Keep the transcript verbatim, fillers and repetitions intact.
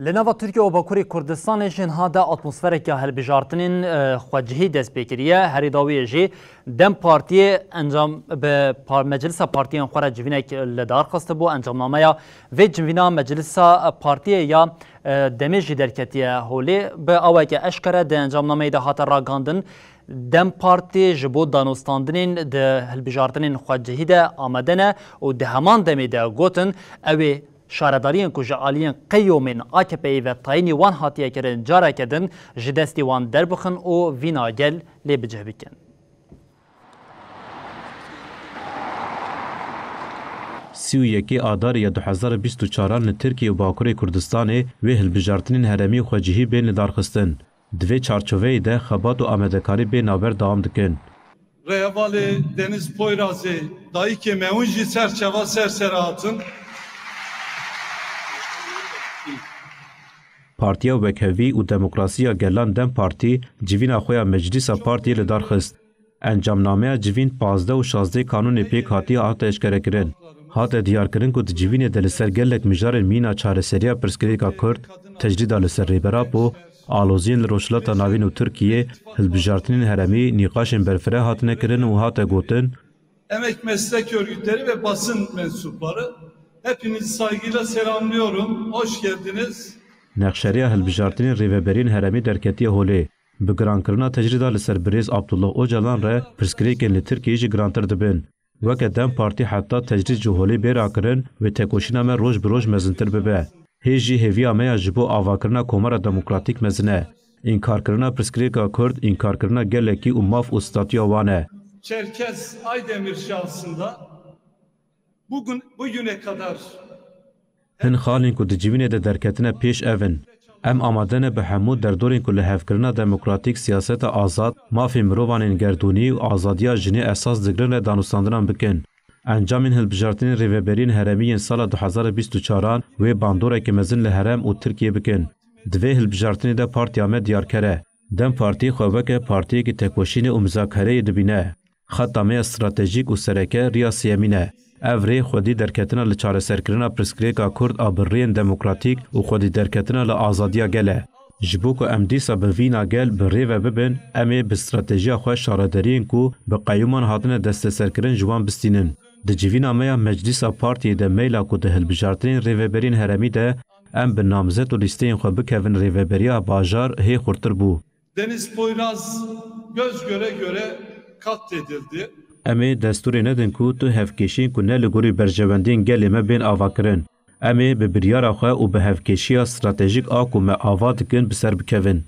Li nava Tirkiye û Bakurê Kurdistanê jî niha de atmosfereke hilbijartinên, e, xwecihî dest pê kiriye. Herî dawiyê jî DEM Partiyê encam bi par-, Meclisa Partiyên xwe re civînek li dar xistibû. Encamnameya vê civîna Meclisa Partiyê ya, e, DEMê jî derketiye holê. Bi aweke eşkere di encamnameyê de hate ragandin, DEM Partî ji bo danûstandinên di hilbijartinên xwecihî de amade ne û di heman demê de gotin, ew ê şaredariyên ku ji aliyên qeyûmên A K P'yê ve tayînî wan hatiye kirin, careke din ji destî wan derbixin û vîna gel lê bi cih bikin. Sî û yekê Adarê ya du hezar û bîst û çaran li Tirkiye û Bakurê Kurdistanê wê hilbijartinên herêmî û xwecihî bên lidarxistin. Di vê çarçoveyê de xebat û amadekarî bê navber dewam dikin. Rêhevalê Deniz Poyrazê, dayikê me hûn jî ser çava ser ser hatin. Partiya Wekhevî û Demokrasiya Gelan DEM Partî civîna xwe ya Meclîsa Partiyê li dar xist. Encamnameya civîn pazdeh û şazdeh Kanûnê pêk hatiye hate eşkerekirin. Hate diyarkirin ku di civînê de li ser gelek mijarên mîna çareseriya pirsgirêka Kurd, tecrîda li ser Rêber Apo, aloziyên li Rojhilata Navîn û Tirkiyê, hilbijartinên herêmî, nîqaşên berfireh hatine kirin û hate gotin, Emek meslek örgütleri ve basın mensupları, hepinizi saygıyla selamlıyorum. Hoş geldiniz. Nexşeriya hilbijartinên rêveberiyên herêmî derketiye holê. Bi girankirina tecrîda li ser birêz Abdullah Ocalan re pirsgirêkên li Tirkiyeyê jî girantir dibin. Weke DEM Partî heta tecrîd ji holê bê rakirin, wê tekoşîna me roj bi roj mezintir bibe. Hê jî hêviya me ya ji bo avakirina Komara Demokratîk mezin e. Înkarkirina pirsgirêka Kurd, înkarkirina gelekî û maf û statuya wan e. Çerkez Aydemir şahsında bugün, bugüne kadar Hin xalên ku di civînê de derketine pêş ev in. Em amade ne bi hemû derdorên ku li hevkirina demokratîk, siyaseta azad, mafê mirovan ên gerdûnî û azadiya jinê esas digirin re danûstandinan bikin. Encamên hilbijartinên rêveberiyên herêmî yên sala du hezar û bîst û çaran wê bandoreke mezin li herêm û Tirkiyê bikin. Di vê hilbijartinê de partiya me diyarker e. DEM Partî xwe weke partiyekî tekoşînê û mizakereyê dibîne. Xeta me ya stratejîk û sereke riya sêyemîn e. Ev rê xwedî derketina li çareserkirina pirsgirêka Kurd a bi rêyên demokratîk û xwedî derketina li azadiya gel e. Ji bo ku em dîsa bi vîna gel bi rê ve bibin, em ê bi stratejiya xwe şaredariyên ku bi qeyûman hatine desteserkirin ji wan bistînin. Di civîna me ya Meclîsa Partiyê de meyla ku di hilbijartinên rêveberiyên herêmî de em bi namzet û lîsteyên xwe bikevin rêveberiya bajar hê xurtir bû. Deniz Poyraz göz göre göre katledildi. Em ê destûrê nedin ku tu hevkêşiyên ku ne li gorî berjewendiyên gelê me bên avakirin. Em ê bi biryara xwe û bi hevkêşiya stratejîk a ku me ava dikin bi ser bikevin.